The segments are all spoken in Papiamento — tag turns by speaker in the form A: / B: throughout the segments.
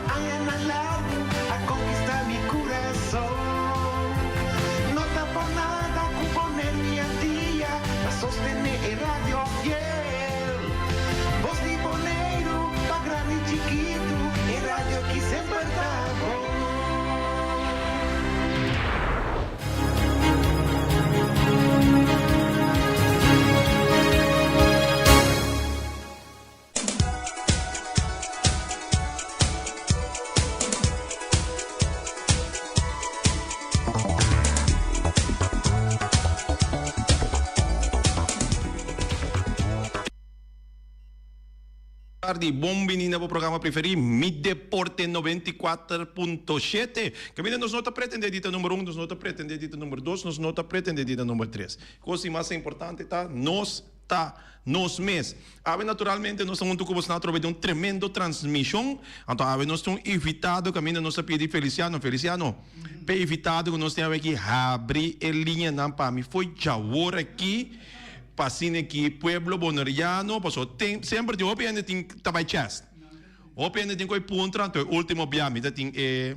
A: añanan largu a konkistá mi kurason. No ta por nada ku Bonaire dia dia ta sostené e radio fiel. Bos di Boneiru pa grandi i chikitu, e radio ki semper ta bon.
B: Tardi, bon bini na bo programa preferí, Mi Deporte 94.7. Caminda nos no ta pretende di ta number un, nos no ta pretende di ta number dos, nos no ta pretende di ta number tres. Cos di mas importante ta nos ta nos mes. Awe naturalmente nos ta hunto cu bosnan atrobe di un tremendo transmision. Anto awe nos tin un invitado caminda nos ta pidi Feliciano, Feliciano, p'e invitado cu nos tin awe aki habri e liñanan pa mi fo'i djawor aki pa asina ki pueblo Boneriano, pasobra tin semper tin hopi hende tin ta bay chest. Hopi hende tin cu e puntra, anto e ultimo bia mi ta tin e.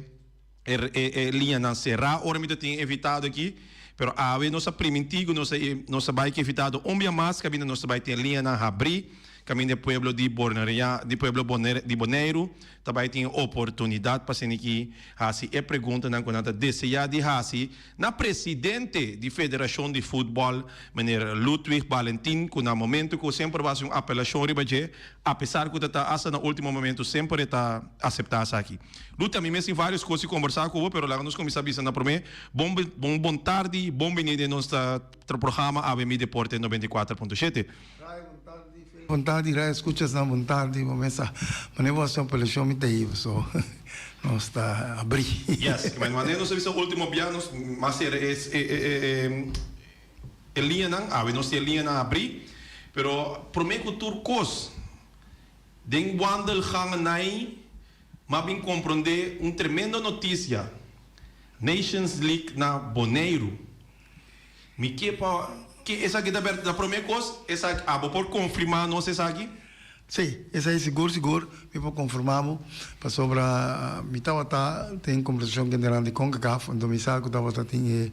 B: E liñanan será ora mi ta tin e invitado aki, pero awe nos a primintí ku nos a nos a bai ku e invitado un bia mas kaminda nos ta bai tin e liñanan habrí kaminda e pueblo di Borneria di pueblo Boner di Boneiru ta bai tin e oportunidat pa asina ki hasi e preguntanan ku nan ta deseá di hasi na presidente di Federashon di Futbòl meneer Ludwig Balentin ku na momento ku semper bo hasi un apelashon riba dje apesar ku ta ta asta na ultimo momento semper e ta aseptá esaki. Ruth, ami mes tin varios cos di combersa cu bo, pero laga nos cuminsa bisa na prome, bon bon bon tardi, bon bini den nos programa Awe Mi Deporte 94.7.
C: Rai, bon tardi, Feli. Bon tardi, Rai, escuchasnan, bon tardi. Bo mesa, mane bo haci un apelacion mi ta hiba, so nos ta abri.
B: Yes, mane nos a bisa ultimo bia nos mas cera e e e e liñanan, awe nos tin e liñanan abri, pero prome cu tur cos, Den wandelgangenai m'a bin komprondé un tremendo notisia, Nations League na Boneiru. Mi ke pa ke esaki ta bèrdat. Ta promé kos, esaki, abo por konfirmá nos esaki?
C: Sí, esei sigur sigur mi por konfirmá bo, pasobra mi tabata den kombersashon ku hendenan di Concacaf, anto mi sa ku tabata tin e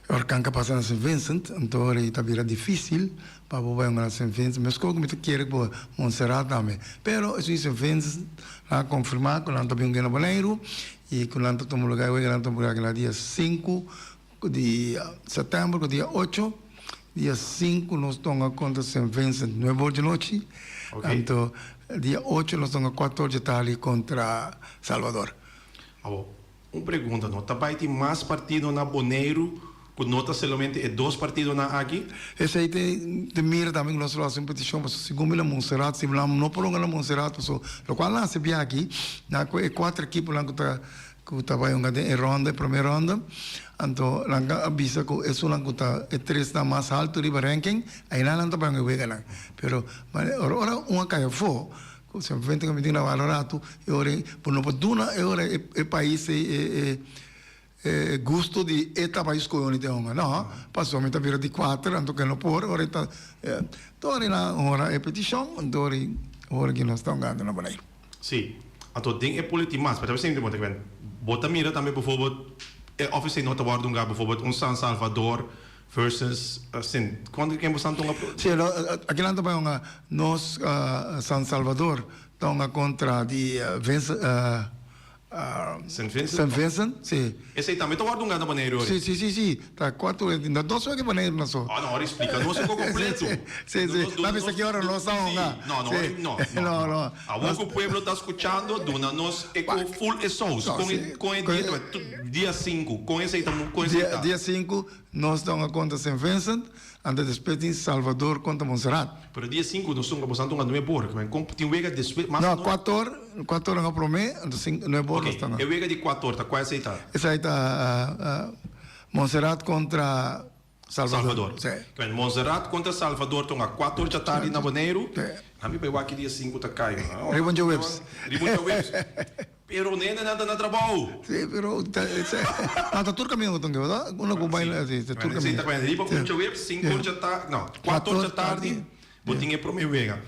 C: orkan ku a pasa na Saint Vincent, anto ora ei ta bira difísil Pa bo bai un Saint Vincent, meskos ku mi ta kere ku Montserrat tambe. Pero esun Saint Vincent nan a konfirmá ku nan ta bin na Boneiru i ku nan ta tuma lugá e weganan ta tuma lugá kila dia sinku di sètèmber ku dia ocho. Dia sinku nos tonga kontra Saint Vincent nuebe or di nochi. Anto dia ocho nos tonga kuater or di tardi kontra Salvador.
B: Awor, Un pregunta, no ta bai tin mas partido na Boneiru ku no ta solamente e dos partidonan aki?
C: Esei te mira tambe ku nos lo hasi un petishon pasobra segun mi na Montserrat si nan no por hunga na Montserrat pasobra lokual nan hasi bia aki nan ku e kuater ekiponan ku ta ku ta bai hunga den e ronda e prome ronda anto nan a bisa ku esunnan ku ta e tresnan mas haltu riba ranking ainan nan ta bai hunga e weganan pero ora un a kai afó Ku simplemente ku mi tin na wak ratu e ora ei bo no por duna e ora ei e pais ei e e gusto di e ta bai skol ni te hunga no pasobra mi ta bira di kuater anto ke no por ora ei ta tur ora nan ora e petishon anto ora ei ora ki nos ta hungando na Boneiru.
B: Sí, anto den e poli tin mas, pero ta presente bo ta kende bo ta mira tambe bijvoorbeeld e òf esei no ta wòrdu hunga bijvoorbeeld un San Salvador Versus Sint. Cuanto tiempo San ta hunga?
C: Sí, lo, aki nan ta bai hunga nos San Salvador ta hunga contra di Vincent,
B: Sint Vincent?
C: Sint Vincent, sí.
B: Esei tambe ta wòrdu hunga na Boneiru ori?
C: Sí, sí, sí, sí. Ta cuatro, na dos wega Boneiru na so.
B: Oh, no, ori explica nos un poco completo.
C: Sí, sí, sí. Na bisa ki ora nos ta hunga.
B: No, no, ori, no, no,
C: no, no.
B: Awor cu pueblo ta scuchando, duna nos e cu full e saus. Con e, con e dia ta bai? Dia sinku, con esei ta, con esei ta?
C: Dia sinku. Nos ta hunga kontra Saint Vincent, anto despues tin Salvador kontra Montserrat.
B: Pero dia sinku nos ta hunga boso ta hunga nuebe or, kimen kon tin wega despues
C: mas No, kuator, kuator hunga prome, anto sinku, nuebe or nos ta hunga.
B: Ok, e wega di kuator ta kua esei ta?
C: Esei ta Montserrat kontra Salvador.
B: Salvador. Kimen Montserrat kontra Salvador ta hunga kuator djatardi na Boneiru, ami bai wak ki dia sinku ta kai.
C: Riba un djaweps.
B: Riba un djaweps. Pero nendenan ta na trabou.
C: Sí, pero ta ta tur caminda cu ta verdad? Uno cu bai sí, ta tur caminda.
B: Ta riba un djaweps, cinco or djatardi, no, cuatro or djatardi, bo tin e prome wega.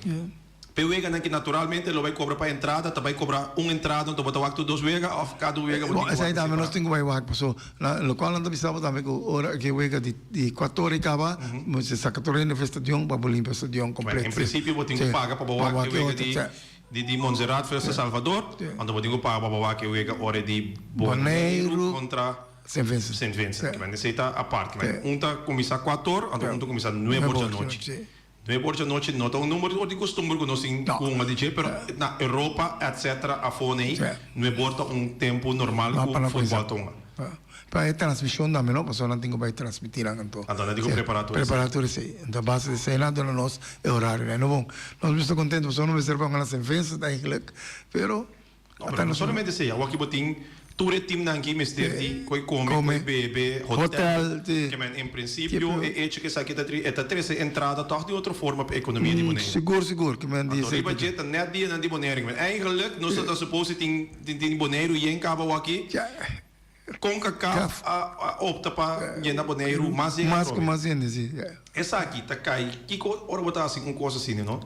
B: P'e weganan ki naturalmente lo bai kobra pa entrada, ta bai kobra un entrada anto bo ta wak tur dos wega òf kada un wega bo
C: Bon,
B: tin ku
C: esei
B: wak
C: tambe nos
B: separá?
C: tin ku bai wak paso na lokual nan ta bisa bo tambe ku ora ku e wega di di kuator i kaba mester saka tur hende for e stadion pa bo limpia e stadion
B: Bueno,
C: kompleto.
B: en prinsipio bo tin ku
C: Sí,
B: paga pa bo
C: pa
B: wak e
C: wak e
B: wega
C: otro,
B: di
C: sí.
B: di di Montserrat versus Salvador,
C: Sí.
B: anto bo tin ku paga pa bo wak e wega ora di Boneiru
C: Boneiru
B: kontra
C: Sint Vincent.
B: Sint Vincent.
C: Sí.
B: Kimen esei ta apart. Kimen
C: Sí.
B: un ta kuminsá kuator, anto
C: Sí.
B: un ta kuminsá nuebe
C: Nuebe
B: or
C: or
B: djanochi.
C: djanochi, sí.
B: Nuebe or djanochi no ta un number di kustumber ku nos tin
C: No.
B: ku hunga di dje, pero na Europa etcetera afó nei,
C: Sí.
B: nuebe or ta un tempu normal
C: No,
B: ku
C: pa no
B: futbòl
C: kuminsá.
B: ta hunga.
C: Pa pa e transmishon tambe no, pasobra nan tin ku bai transmití nan anto.
B: Anto nan tin ku
C: Sí,
B: prepará tur esei.
C: Prepará tur esei. Anto a base di esei nan a duna nos e horario. No bon, nos mester kontentu pasobra no mester pa hunga na Sint Vincent eigenlijk, pero
B: No, pero no solamente esei, awor ki bo tin tur e teamnan ki mester di koe kome, koe bebe, hotel,
C: Hotel,
B: ke men en principio e hecho ke esaki ta tri e ta trese entrada tòg di otro forma pa ekonomia di Boneiru.
C: Sigur, sigur, ke men di
B: Anto
C: esei
B: riba dje ta nèt dianan di Boneiru, ke men eigenlijk nos ta ta suppose tin tin Boneiru yen kaba awor aki, Concacaf a a opta pa yena Boneiru mas yen
C: Mas ku
B: atrobe.
C: mas hende, si.
B: Esaki ta kai kiko ora bo ta hasi un kos asina, no?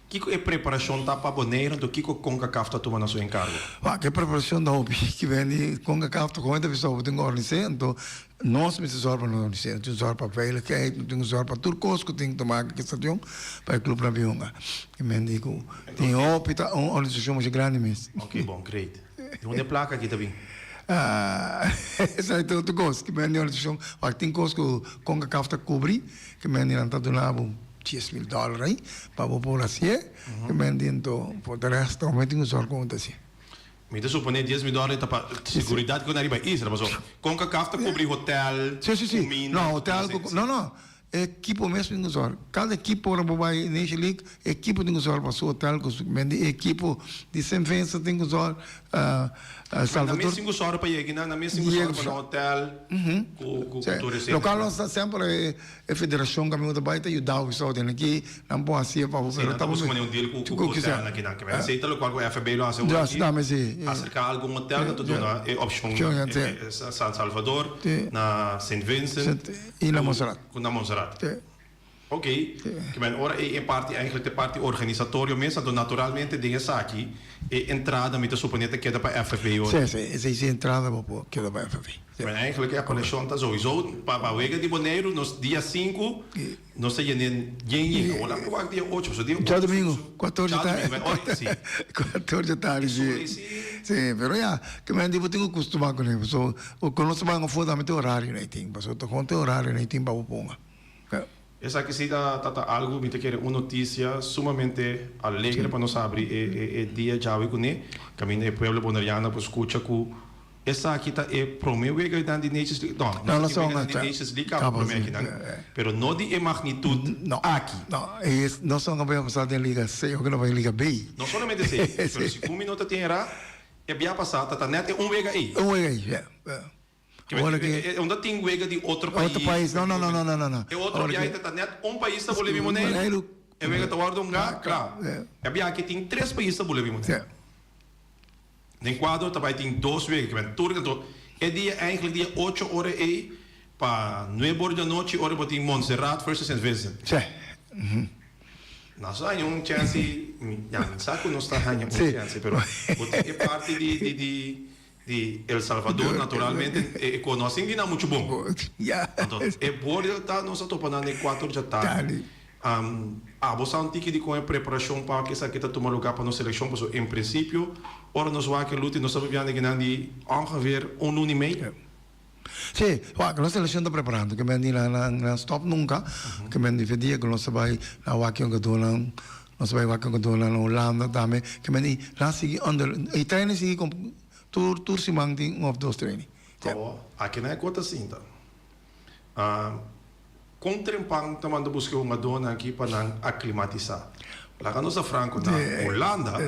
B: Kiko e preparashon ta pa Boneiru, anto kiko Concacaf ta tuma na su enkargo?
C: Wak, e preparashon ta hopi ki ben di Concacaf ta komo ta bisa bo tin ku organis'é, anto nos mester sòru pa nos organis'é. Nos tin ku sòru pa veiligheid, nos tin ku sòru pa tur kos ku tin ku tuma ku e stadion pa e klupnan bin hunga. I men di ku tin hopi ta un organisashon masha grandi mes.
B: Ok, bon, great. Di unda e plaka aki ta bin?
C: Esei ta otro kos ki men di organisashon. Wak, tin kos ku Concacaf ta kubri ki men di nan ta duna bo. 10,000 dòler ei pa bo por hasié, ke men di anto por de resto mi tin ku sòrg kon ta hasié.
B: Mi ta suponé 10,000 dòler ta pa seguridat ku nan riba isla, pasobra Concacaf ta kubri hotel,
C: Sí, sí, sí.
B: kuminda,
C: No, hotel ku, no, no, e ekipo mes tin ku sòrg. Kada ekipo ora bo bai Nation League, e ekipo tin ku sòrg pa su hotel ku su, men di e ekipo di Saint Vincent tin ku sòrg,
B: Nan
C: Salvador.
B: mes tin ku sòru pa yega, nan mes tin ku sòru pa nan hotel ku ku tur esei.
C: Lokal nos ta semper e E federashon ku ami ta bai ta yuda bo so den aki nan por hasi pa bo
B: Sí, nan ta busca manera un deal ku ku hotelnan aki nan. Kimen esei ta lokual ku FB lo hasi awor aki. Aserká algun hotel nan ta duna e opshon San Salvador, na Sint Vincent
C: i na Montserrat.
B: Ku na Montserrat. Ok. Kimen ora e parti eigenlijk ta e parti organisatorio mes anto naturalmente den esaki e entrada mi ta suponé ta keda pa FB ora.
C: Sí, sí, esei si entrada bo por keda pa FB.
B: Pero eigenlijk e konekshon ta souiso pa pa wega di Boneiru nos dia sinku nos ta yene yen yen. Awor laat mi wak dia ocho pasobra dia ocho
C: Djadomingo, kuatorchi ta
B: Djadomingo, si.
C: Kuatorchi tardi si. Si, pero ya, ke men di bo tin ku kustumá kuné pasobra bo konos ta ban afó tambe tin orario na e tin pasobra ta kon tin orario na e tin pa bo ponga.
B: Esaki si ta ta algu mi ta kere un notisia sumamente alegre pa nos habri e e e dia djawe kuné kaminda e pueblo boneriano por skucha ku Esaki ta e prome weganan di Nations League, no,
C: No,
B: nos
C: no
B: a tin
C: son
B: weganan di Nations League caba prome akinan, pero no di e magnitud aki.
C: No, e no son a pasá den Liga C, oke no bai Liga B.
B: No solamente esei, pero si ku mi no ta tin erá, e bia pasá ta ta nèt e un wega ei.
C: Un wega ei, ya.
B: Ora ke. Unda tin wega di otro pais.
C: Otro pais, no, no, no, no, no, no.
B: E otro bia ei ta ta nèt un pais ta bole mi Boneiru, e wega ta wòrdu hungá, kla. E bia aki tin tres pais ta bole mi Boneiru. Den kuadro ta bai tin dos wega ki men tur anto e dia eigenlijk dia ocho ora ei pa nuebe ora di anochi ora bo tin Montserrat versus Saint Vincent.
C: Sí.
B: Nos a haña un chance, ya mi sa ku nos ta haña un chance pero bo tin e parti di di di di El Salvador naturalmente e konosin di nan muchu bon. Anto e bordel ta nos a topa nan den kuater djatardi. Abo sa un tiki di kon e preparashon pa esaki ta tuma lugá pa nos selekshon? Pasobra en prinsipio ora nos wak e luta i nos ta papiando kinan di ongeveer un luna i mei.
C: Sí, wak, nos selekshon ta preparando. Ke men di nan nan stòp nunka. Ke men di fe dia ku nos ta bai na wak e hungadónan, nos ta bai wak e hungadónan na Hulanda tambe. Ke men di nan sigui under, e training sigui tur tur siman tin un òf dos training.
B: Awor, aki nan e kos ta sinta. Kon trempan ta manda buska e hungadónan aki pa nan aklimatisá? Laga nos ta franko, na Hulanda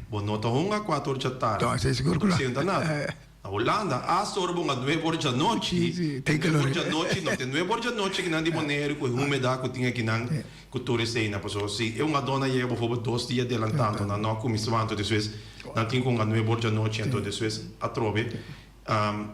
B: bo no ta hunga kuater or djatardi, no ta sienta nada. Na Hulanda asta ora bo hunga nuebe or djanochi, nuebe or djanochi, no te nuebe or djanochi akinan di Boneiru ku e humedat ku tin akinan ku tur eseinan. Pasobra si e hungadónan yega boforbel dos dia adelantá anto nan no a kuminsá anto despues nan tin ku hunga nuebe or djanochi anto despues atrobe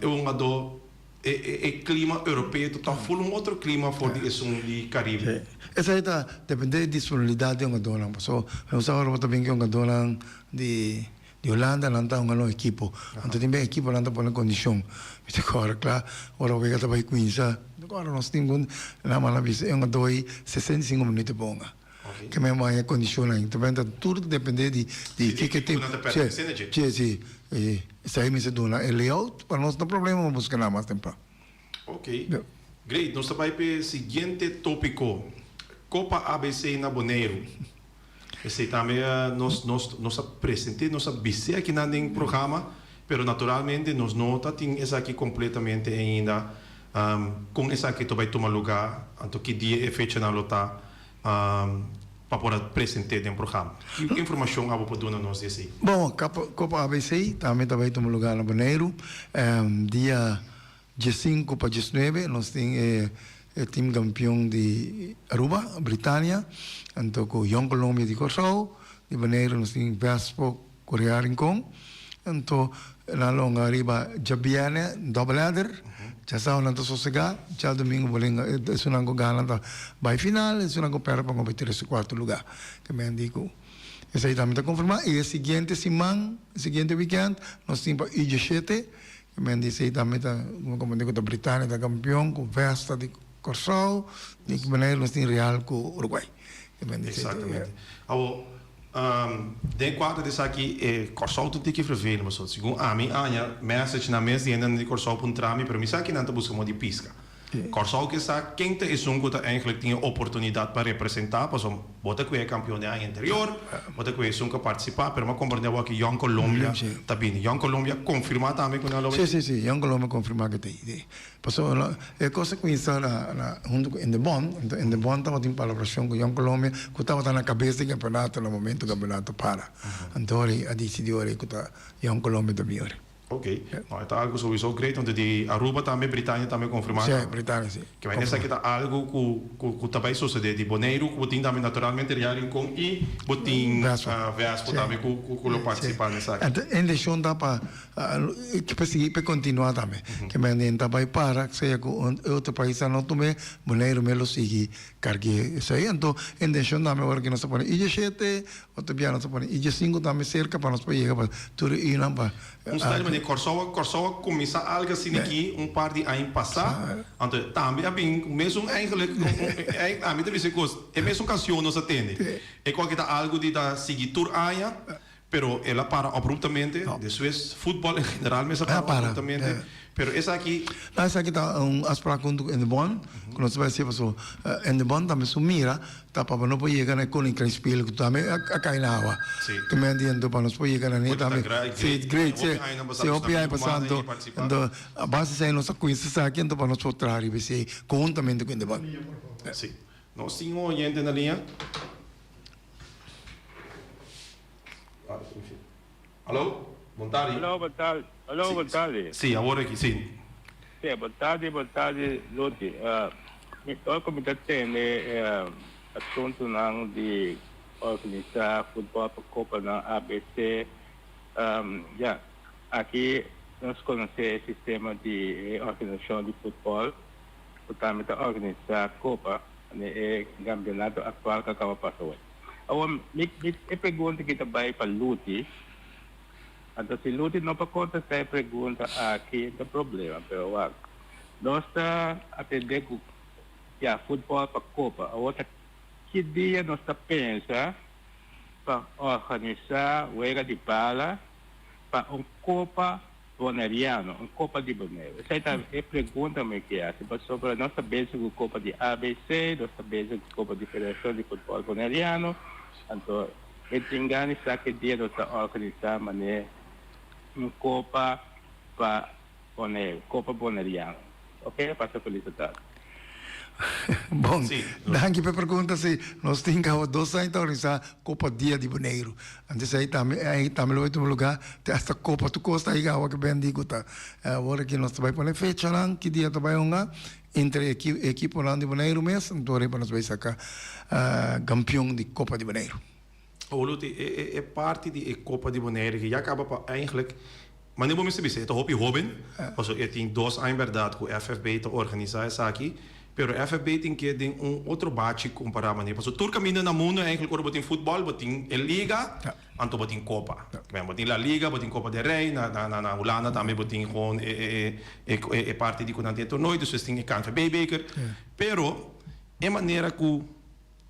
B: e hungadó. E e klima europeo ta tòg ful un otro klima for di esun di Karibe.
C: Sí. Esei ta dependé di disponibilidat di hungadónan. Paso nos sa ora bo ta bin ku e hungadónan di di Hulanda nan ta hunga nos ekipo. Anto tin ben ekiponan ta pone kondishon. Mi ta kòrda kla ora wega ta bai kuminsá, mi ta kòrda nos tin ku nan manda bisa e hungadó ei 65 minüt e por hunga. Ke men bo haña kondishonnan. Ta benta tur ta dependé di
B: di
C: kiko
B: e
C: tempu.
B: Sí,
C: sí, sí. Esei mester duna e layout pa nos no problema pa buska nan mas tempran.
B: Ok. Great. Nos ta bai p'e siguiente tópiko. Kopa ABC na Boneiru. Esei tambe nos nos nos a present'é, nos a bis'é akinan den programa, pero naturalmente nos no ta tin esaki kompletamente ainda kon esaki ta bai tuma lugá, anto ki dia e fechanan lo ta. pa por a present'é den programa. Ki informashon abo por duna nos di esei?
C: Bon, Kopa ABC tambe ta bai tuma lugá na Boneiru. Dia diesinku pa diesnuebe nos tin e tim kampion di Aruba, Britania, anto ku Jong Colombia di Kòrsou. Di Boneiru nos tin Vespo Korea Rincon. Anto nan lo hunga riba djabièrnè double header. Djasabado nan ta sosegá, djadumingu bo lenga esunnan ku gana ta bai final, esunnan ku pèrdè pa kompetí den su kuarto lugá. Ke men di ku esei tambe ta konfirmá. I e siguiente siman, e siguiente wikènt nos tin pa U diesshete. Ke men di esei tambe ta komprendé ku ta Britania ta kampion ku Vesta di Kòrsou. Di ki manera nos tin Real ku Uruguay. Ke men di esei ta.
B: Eksaktamente. Awor, Den kuadro di esaki e Kòrsou ta un tiki vervelend pasobra segun ami aña message nan mes di hendenan di Kòrsou puntra mi pero mi sa ki nan ta buska modo di piska. Kòrsou ke sa ken ta esun ku ta eigenlijk tin e oportunidat pa representá pasobra bo ta kue e kampion den aña anterior, bo ta kue esun ku a partisipá pero mi a komprendé awor ki Jong Colombia ta bini. Jong Colombia konfirmá tambe ku nan lo
C: Sí, sí, sí, Jong Colombia konfirmá ku ta ei. Pasobra e kos a kuminsá na na huntu ku Indebon, anto Indebon tabatin palabrashon ku Jong Colombia ku tabata na kabes di kampeonato na momento kampeonato para. Anto ora a disidí ora ku ta Jong Colombia ta bin ora.
B: Ok, no e ta algu souiso great anto di Aruba tambe Britania tambe konfirmá
C: Sí, Britania sí.
B: Ke bai esaki ta algu ku ku ku ta bai sosodé di Boneiru ku bo tin tambe naturalmente Real Rincon i bo tin Vespo tambe ku ku lo partisipá na esaki.
C: Anto e intenshon ta pa Pa sigui pa continua tambe. Ke men den ta bay para sea cu e otro paisnan no tum'e, Boneiru mes lo sigui cargu'e esey. Anto intencion tambe ora cu nos ta pone I dieshete, otro bia nos ta pone I diesinco tambe cerca pa nos por yega pa tur e iunan pa.
B: Un stadion manera Corsou a Corsou a cuminsa algo asina aki un par di aña pasa, anto tambe a bin mesun eigenlijk ami ta bisa e cos, e mesun cancion nos a tende. E cualke ta algo di ta sigui tur aña. Pero el a para abruptamente, despues futbol en general mes a para abruptamente, pero esaki.
C: No, esaki ta un afspraak huntu ku Indebon, ku nos ta bai hasi paso Indebon tambe su mira ta pa bo no por yega na e Koninkrijksspelen ku tambe a kai na awa. Te men di anto pa nos por yega na ne tambe. Si, great, si, si hopi aña pasa anto, anto a base esei nos a kuinsa esaki anto pa nos por traha riba esei konhuntamente ku Indebon.
B: Si. Nos tin un oyente na liña. Hallo, bon tardi.
D: Hallo, bon tardi. Hallo, bon tardi.
B: Sí, awor aki, sí.
D: Sí, bon tardi, bon tardi, Luti. Mi ora ku mi ta tende e asuntunan di organisá futbòl pa kopanan ABC, ya, aki nos konosé e sistema di e organisashon di futbòl ku tambe ta organisá kopa, e kampionato aktual ku a kaba pasa awor. Awor, mi, mi, e pregunta ki ta bai pa Luti, anto si Luti no por kontestá e pregunta aki, ta problema, pero wak, nos ta atendé ku, ya, futbòl pa kopa. Awor ta ki dia nos ta pensa pa organisá wega di bala pa un kopa Boneriano, un kopa di Boneiru? Esei ta e pregunta mi ke hasi, pasobra nos ta bezig ku kopa di ABC, nos ta bezig ku kopa di Federashon di Futbòl Boneriano, anto mi tin gana di sa ki dia nos ta organisá manera un kopa pa Boneiru, kopa Boneriano. Oke, pasa felis atardi.
C: Bon, danki pa e pregunta. Si, nos tin caba dos aña ta organisa Copa Dia di Boneiru. Antes ei tambe, ei tambe lo bai tuma lugar, te hasta Copa tur cos ta ei awa ke ben di ku ta. Awor aki nos ta bai pone fechanan ki dia ta bai hunga entre e ekiponan di Boneiru mes, anto riba nos bai saca kampion di Copa di Boneiru.
B: Awor Luti, e parti di e Copa di Boneiru ki ya caba pa eigenlijk. Manera bo mester bisa e ta hopi hoben, pasobra e tin dos aña berdad cu FFB ta organisa esaki, pero FFB tin ke den un otro bachi compara manera, pasobra tur caminda na mundo eigenlijk ora bo tin futbol bo tin e liga, anto bo tin copa. Bo tin La Liga, bo tin Copa del Rey, na na Hulanda tambe bo tin gewoon e e e parti di cu nan tin e torneo, despues tin e KNVB beker, pero e manera cu.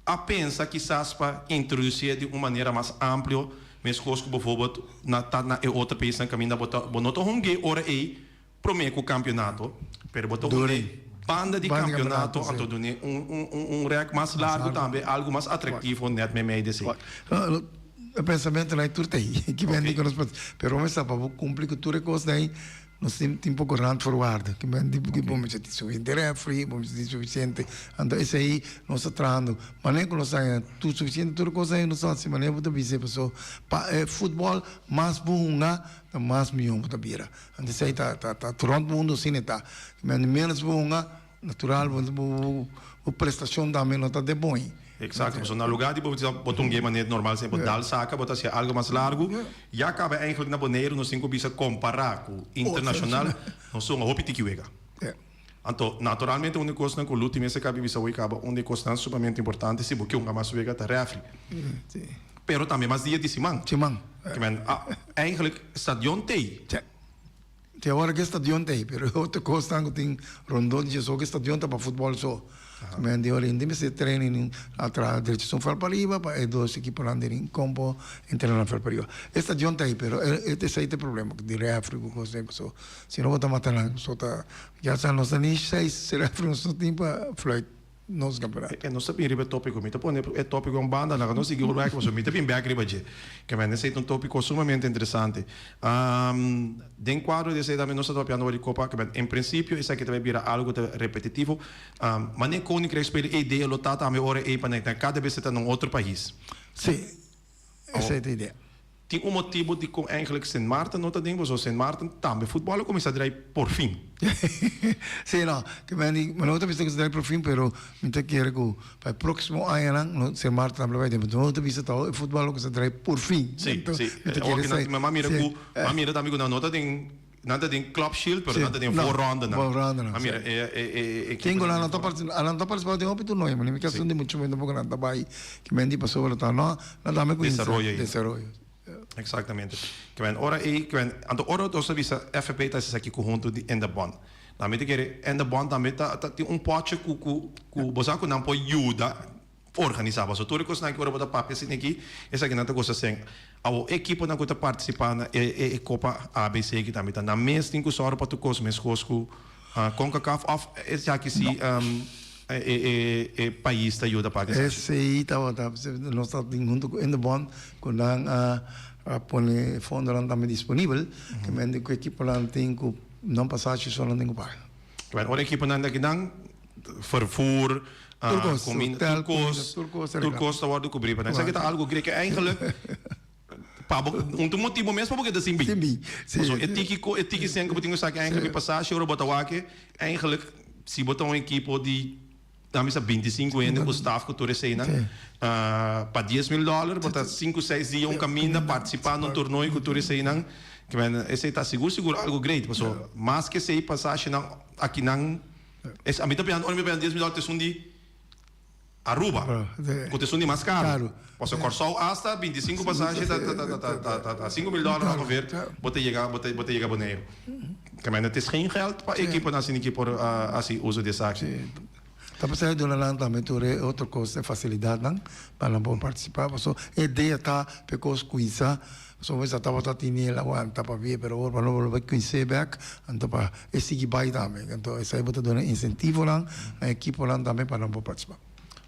B: A pensa kisas pa introducié di un manera mas amplio, meskos ku bijvoorbeeld na ta na e otro paisnan kaminda bo ta bo no ta hung'é ora ei promé ku kampionato, pero bo ta hung'é banda di kampionato anto dun'é un un un un rèk mas largu tambe, algu mas atraktivo nèt meimei di esei.
C: E pensamentonan ei tur ta ei, ki bende ku nos por, pero bo mester sa pa bo kumpli ku tur e kosnan ei. Nos tin tin poko randvoorwaarden. Ki men di bo mester tin suficiente refri, bo mester tin suficiente. Anto esei nos ta trahando. Manera ku nos haña tur suficiente tur kos ei nos ta hasi manera bo ta bisa paso pa e futbòl mas bo hunga ta mas mihó bo ta bira. Anto esei ta ta ta rònt mundu asina e ta. Ki men di ménos bo hunga Natural, bo bo prestacion tambe no ta de bon.
B: Exacto, pasobra na lugar di bo bo ta un game manera normal siempre bo dal saca, bo ta hacia algo mas largo, ya caba eigenlijk na Boneiru nos tin cu bisa compara cu internacional, nos un hopi tiki wega. Anto, naturalmente un di cosnan cu Luti mester caba bisa hoy caba, un di cosnan sumamente importante si bo ke hunga mas wega ta refri. Pero tambe mas dia di siman.
C: Siman.
B: Eigenlijk stadion t'ey.
C: Te awor ke stadion ta ei, pero e otro kosnan ku tin rondó di dje so ke stadion ta pa futbòl so. Men di ora hende mester training a traha drechi sun vèlt pariba pa e dos ekiponan den e kompo entrená na vèlt pariba. E stadion ta ei, pero e esei ta e problema di rèfri ku kos ei paso si no bo ta mata nan so ta ya sa nos ta ni seis rèfri nos no tin pa fluit. Nos campeonato.
B: E nos ta bin riba e topico. Mi ta pone e topico un banda, laga nos sigui wak pasobra mi ta bin bek riba dje. Ke men esei ta un topico sumamente interesante. Den cuadro di esei tambe nos ta papiando over di Copa, ke men en principio esaki ta bay bira algo ta repetitivo. Mane Koninkrijk spelen e idea lo ta tambe ora ei pa nan cada bes e ta na un otro pais.
C: Sí, esei ta e idea.
B: Tin un motibu dikon eigenlijk Sint Maarten no ta den pasobra Sint Maarten tambe futbòl a kuminsá drai porfin.
C: Sí, no. Ke men di, mi no ta bisa ku ta drai porfin, pero mi ta kere ku pa e próksimo añanan no Sint Maarten tambe lo bai den. Pasobra no ta bisa tòg e futbòl a kuminsá drai porfin.
B: Sí, sí.
C: Mi ta kere esei.
B: Mi a mira ku, mi a mira tambe ku nan no ta den, nan ta den Club Shield, pero nan ta den voorrondenan.
C: Voorrondenan,
B: sí. A mira e e e
C: ekiponan. Tin ku nan no ta partisipá, nan ta partisipá den hopi torneo, mi ke asun di muchu men tampoco nan ta bai. Ke men di pasobra ta no, nan tambe kuminsá.
B: Desaroyo ei.
C: Desaroyo.
B: Exactamente. Ke men ora ei, ke men, anto ora nos ta bisa FFP ta hasi esaki ku huntu di Indebon. Nan mi ta kere Indebon tambe ta ta tin un pòtje ku ku ku bo sa ku nan por yuda organisá. Pasobra tur e kosnan aki ora bo ta papia asina aki, esakinan ta kosta sèn. Awor e ekiponan ku ta partisipá na e e e Kopa ABC aki tambe ta nan mes tin ku sòru pa tur kos meskos ku Concacaf òf esaki si e e e pais ta yuda pa esaki?
C: Esei tabata, nos tabatin huntu ku Indebon ku nan a a pone fondonan tambe disponibel, ke mente ku ekiponan tin ku nan pasashi so nan tin ku paga.
B: Bueno, ora ekiponan ta akinan, vervoer,
C: Tur kos,
B: comida,
C: hotel,
B: tur kos,
C: comida, tur kos ta
B: tur
C: regla.
B: kos ta wordo kubrí pa nan. Esaki ta algo grek eigenlijk pa bo, un ta un motibo mes pa bo keda sin bin.
C: Sin bin, si.
B: Pasobra e tiki ko, e tiki sèn ku bo tin ku saka eigenlijk e pasashi ora bo ta wak eigenlijk si bo ta un ekipo di nan bisa 25 hende ku staf ku tur eseinan pa 10,000 dòler bo ta sinku seis dia un kaminda partisipá na un tornoyo ku tur eseinan ke men esei ta sigur sigur algo great pasobra mas ke esei pasashinan akinan Es ami ta pian ora mi pian 10,000 dòler ta esun di Aruba ku ta esun di mas karu. Pasobra Kòrsou asta 25 pasashi ta ta ta 5,000 dòler ongeveer bo ta yega bo ta bo ta yega Boneiru. Kemende het is geen geld pa ekiponan asina ki por hasi uso di esaki.
C: Ta pasá duna nan tambe tur e otro kos e fasilidatnan pa nan por partisipá pasobra e idea ta pa e kos kuminsá pasobra mester tabata tene el awanta pabia pero awor pa no bolbe kumins'é bèk anto pa e sigui bai tambe anto esei bo ta duna insentivonan na ekiponan tambe pa nan por partisipá.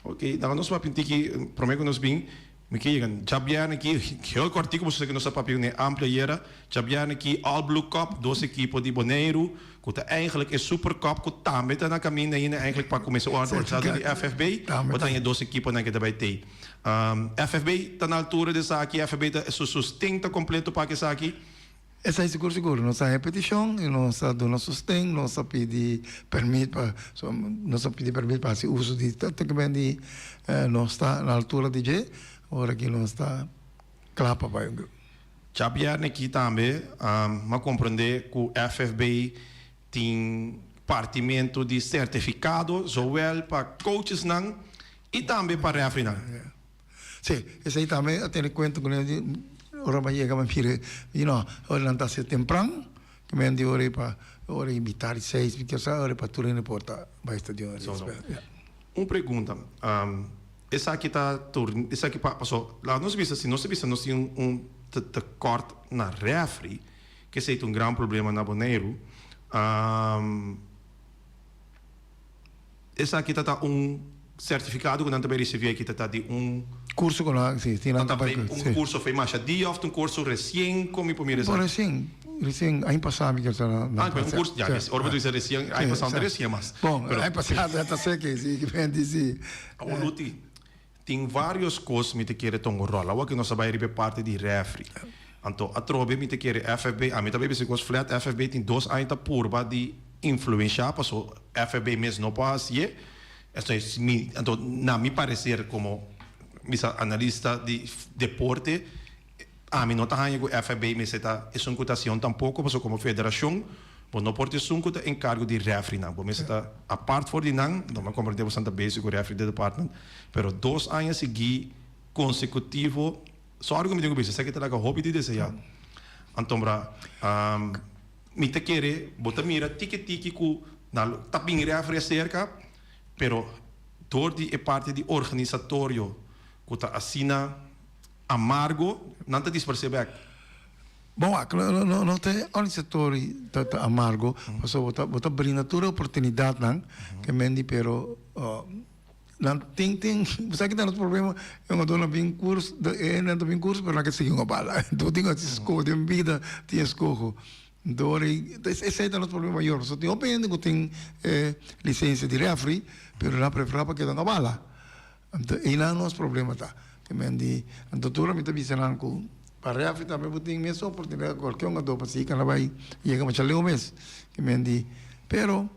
B: Ok, nan nos papia un tiki promé ku nos bin. Mi ke yega djabièrnè aki, heel kòrtiku boso sa ke nos a papia ku amplio ayera. Djabièrnè aki All Blue Cup, dos ekipo di Boneiru, ku ta eigenlijk e Super Cup ku tambe ta na kaminda ainda eigenlijk pa kuminsá ora organisá dor di FFB. Bo ta haña dos ekiponan ke ta bai tei. FFB ta na altura di esaki, FFB ta su sosten ta kompleto pa esaki.
C: Esei sigur sigur, nos a haña petishon i nos a duna sosten, nos a pidi pèrmit pa nos a pidi pèrmit pa hasi uso di tèkmen di nos ta na altura di dje, ora ki nos ta kla pa bai un grupo.
B: Djabièrnè aki tambe m'a komprondé ku FFB tin partimentu di sertifikado zowel pa coachesnan i tambe pa rèfrinan.
C: Sí, esei tambe a tene kuenta ku ora mi a yega mi a mira, mi di no, ora nan ta hasi tempran, ku mi a di ora ei pa ora ei mitar di seis, mi kier sa ora ei pa tur hende por ta bai stadion.
B: Un pregunta, esaki ta tur, esaki pa, paso laga nos bisa, si nos ta bisa nos tin un tekort na rèfri, ke esei ta un gran problema na Boneiru, Esaki ta ta un sertifikado ku nan ta bai risibí aki ta ta di un.
C: Kurso ku nan si si nan ta bai
B: ku si. Un kurso fe masha dia òf ta un kurso resien kon mi por mira esaki?
C: Bo resien resien aña pasá mi kier sa nan
B: Ah un kurso ya ora bo ta bisa resien aña pasá no ta resien mas.
C: Bon aña pasá ta seki si ki benti si.
B: Awor Luti tin varios kos mi ta kere ta un ròl awor ku nos a bai riba e parti di rèfri anto atrobe mi ta kere FFB ami ta bai bisa kos flat FFB tin dos aña ta purba di influenshá paso FFB mes no por hasié esto es mi anto na mi parecer komo bisa analista di deporte ami no ta haña ku FFB mester ta esun ku ta hasion tampoko paso komo federashon bo no por ta esun ku ta enkargo di rèfrinan bo mester ta apart for di nan no mi a komprende boso ta bezig ku rèfri department pero dos aña sigui konsekutivo sòri ku mi tin ku bisa esaki ta laga hopi di deseá antombra. Mi ta kere bo ta mira tiki tiki ku nan lo ta bin refri aserka, pero dor di e parti di organisatorio ku ta asina amargo, nan ta disparsé bèk.
C: Bon wak, no no ta e organisatorio ta ta amargo, pasobra bo ta bo ta brinda tur e oportunidatnan ke men di pero nan tin tin bo sa kita nos problema e hungador nan bin curso e nan ta bin curso pero nan ke sigui hunga bala bo tin ku hasi skoho den bida tin eskoho dor esei ta nos problema mayor pasobra tin hopi hende ku tin e lisensia di refri pero nan prefera pa keda hunga bala anto einan nos problema ta te men di anto tur mi ta bisa nan ku pa refri tambe bo tin mes oportunidad ku kualke hungador pa sigui kana bai yega masha leu mes te men di pero.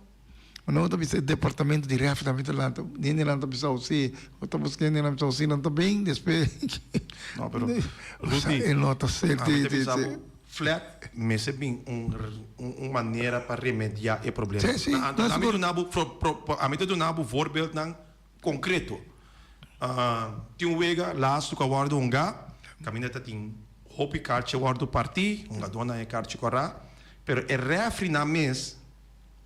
C: No ta bisa e departamento di ref tambe ta lanta hendenan ta bisa si bo ta buska hendenan bisa si nan ta bin despues
B: No pero Rudy
C: e no ta ser
B: ami ta bisa bo flat mester bin un un manera pa remedia e problema
C: Si si
B: anto ami ta duna bo ami ta duna bo voorbeeldnan concreto tin un wega laatste cu a wordo hunga caminda ta tin hopi karchi a wordo parti hungadornan e karchi cora pero e refrinan mes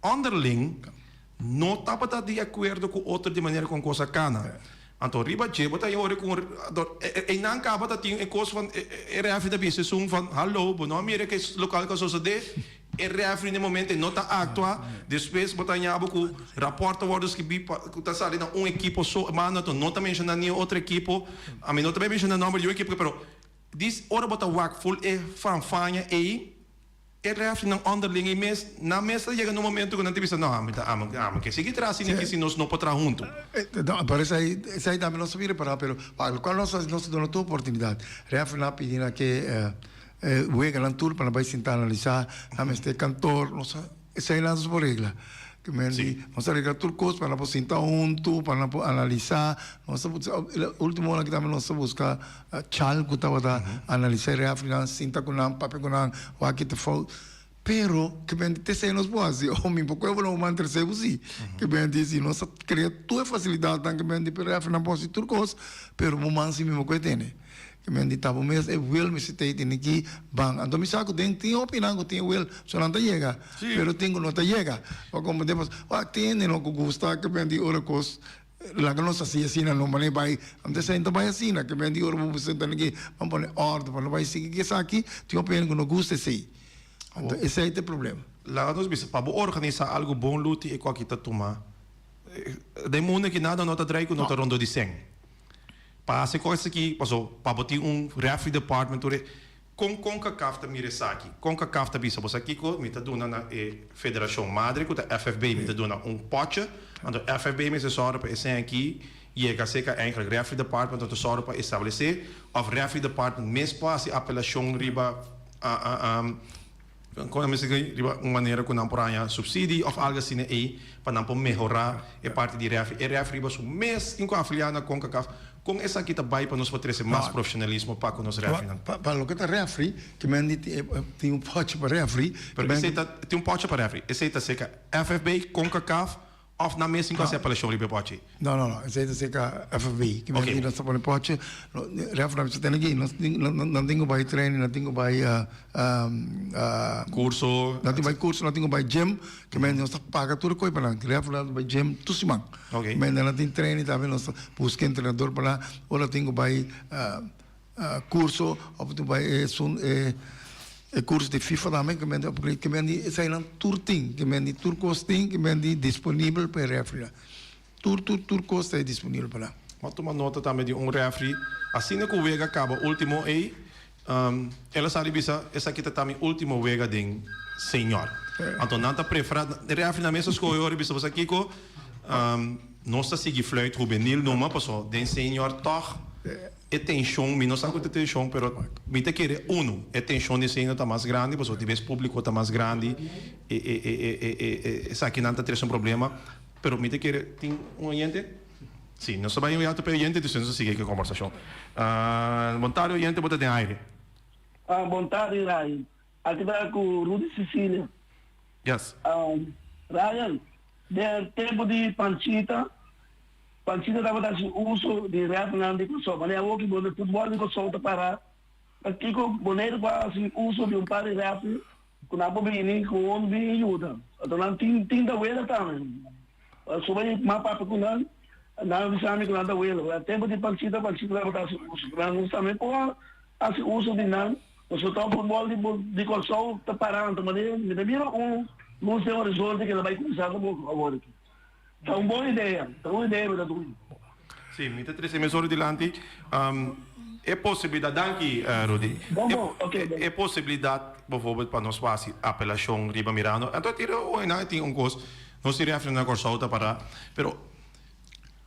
B: Onderling no tabata di akuerdo ku otro di manera kon kos a kana. Anto riba dje bo ta yori ku un einan kaba ta tin e kos van e refri ta bisa esun van hallo bo no a mira ke lokal ku a sosode e refri na e momento e no ta aktua despues bo ta haña bo ku rapòrt ta wòrdu skibí pa ku ta sali na un ekipo so manda anto no ta menshoná ni e otro ekipo ami no ta bai menshoná nòmber di un ekipo pero dis ora bo ta wak ful e fanfaña ei. E refnan onderling ei mes, nan mes ta yega na un momento ku nan ta bisa, no, ami ta, ami, ami ke sigui traha asina aki si nos no por traha huntu.
C: No, pero esei, esei tambe nos ta bin repará, pero pa lokual nos ta nos ta duna tur oportunidat. Refnan a pidi nan ke weganan tur pa nan bai sinta analisá, nan mester kantor, nos a, esei nan nos por regla. Ke men di, nos a regla tur kos pa nan por sinta huntu, pa nan por analisá. Nos ta, ultimo ora aki tambe nos ta buska. Chal ku tabata analisá e refrinan, sinta ku nan, papia ku nan, wak ki ta fout. Pero, ke benti te esei nos por hasi. O mi por kohe bo nan man trese bo si. Ke benti si nos a krea tur e fasilidatnan ke benti pa e refrinan por hasi tur kos, pero bo man si mi por kohe tene. Ke benti ta bo mes e wil mester ta tene ki ban. Anto mi sa ku den tin hopinan ku tin e wil, so nan ta yega, pero tin ku no ta yega. Bo komprende? Pasobra wak tin hende no ku gusta ke benti ora kos Laga nos hasi asina no manera bai antes esei no ta bai asina ke men di ora bo presenta niki ban pone orde pa no bai sigui ke esaki tin hopi hende ku no gusta esei anto esei ta e problema.
B: Laga nos bisa pa bo organisa algu bon luti e ku aki ta tuma den mundo aki nada no ta drai ku no ta rondo di sèn pa hasi kos aki paso pa bo tin un refri department tur e Kon Concacaf ta mira esaki? Concacaf ta bisa, Bo sa kiko? Mi ta duna na e federashon madre ku ta FFB, mi ta duna un pòtje. Anto FFB mester sòru pa esei aki yega serka eigenlijk referee department anto sòru pa establesé òf referee department mes por hasi apelashon riba. Kon nan mester kei riba un manera ku nan por haña supsidi òf algu asina ei pa nan por mehorá e parti di rèfri. E rèfri riba su mes tin ku afiliá na Concacaf. Kon esaki ta bai pa nos por trese mas profeshonalismo pa ku nos rèfrinan?
C: Pa loke ta rèfri, ke men di tin un pòchi pa rèfri.
B: Pero esei ta, tin un pòchi pa rèfri. Esei ta serka FFB, Concacaf Of nan mes tin ku hasi apelashon riba e pòchi?
C: No, no, no. Esei ta serka FFB. Ki men di nos ta pone pòchi. Ref nan bisa tene aki, nos tin, nan tin ku bai training, nan tin ku bai
B: Kurso.
C: Nan tin ku bai kurso, nan tin ku bai gym. Ki men di nos ta paga tur e kos pa nan. Ref nan ta bai gym tur siman.
B: Oke.
C: Men nan tin training tambe, nos ta buska entrenador pa nan. Ora tin ku bai Curso of tin bai e esun e e curso di FIFA tambe ke men di upgrade ke men di esainan tur tin ke men di tur cos tin ke men di disponibel pa e refri nan tur tur tur cos ta disponibel pa nan.
B: Bo a tuma nota tambe di un refri asina ku wega kaba ultimo ei el a sali bisa esaki ta ta mi ultimo wega den señor anto nan ta prefera e refri nan mes a skohe ora bisa bo sa kiko nos ta sigui fluit hubenil numa paso den señor tog E tenshon, mi no sa ku ta tenshon, pero mi ta kere unu, e tenshon di esei no ta mas grandi pasobra di bes públiko ta mas grandi, e e e e e e e esakinan ta trese un problema, pero mi ta kere, tin un oyente? Si, nos ta bai un rato pa e oyente, despues nos ta sigui ku e kombersashon. Bon tardi oyente, bo ta den aire.
E: Bon tardi Ryan, aki ta ku Rudy Cecilia.
B: Yes.
E: Ryan, den tempu di Panchita, Panchita tabata hasi uso di rèfnan di Kòrsou. Manera awor ki bo futbòl di Kòrsou ta pará, pakiko Boneiru por hasi uso di un par di rèfnan ku nan por bini ku un bin yuda? Anto nan tin tin ta wela tambe. Pasobra mi mas papia ku nan, nan a bisa mi ku nan ta wela. Na tempu di Panchita, Panchita tabata hasi uso. Nan nos tambe por hasi uso di nan. Pasobra tòg futbòl di di Kòrsou ta pará. Anto manera mi ta mira un lus den horizonte ku ta bai kuminsá awor aki. Ta un bon idea, ta un idea mi ta duna.
B: Sí, mi ta trece mes ora dilanti e posibilidad, danki Rudy,
E: Bon bon, ok bon.
B: e posibilidad bijvoorbeeld pa nos haci apelacion riba mirando, anto tira oe nan tin un cos, nos tin refri na Corsou ta para, pero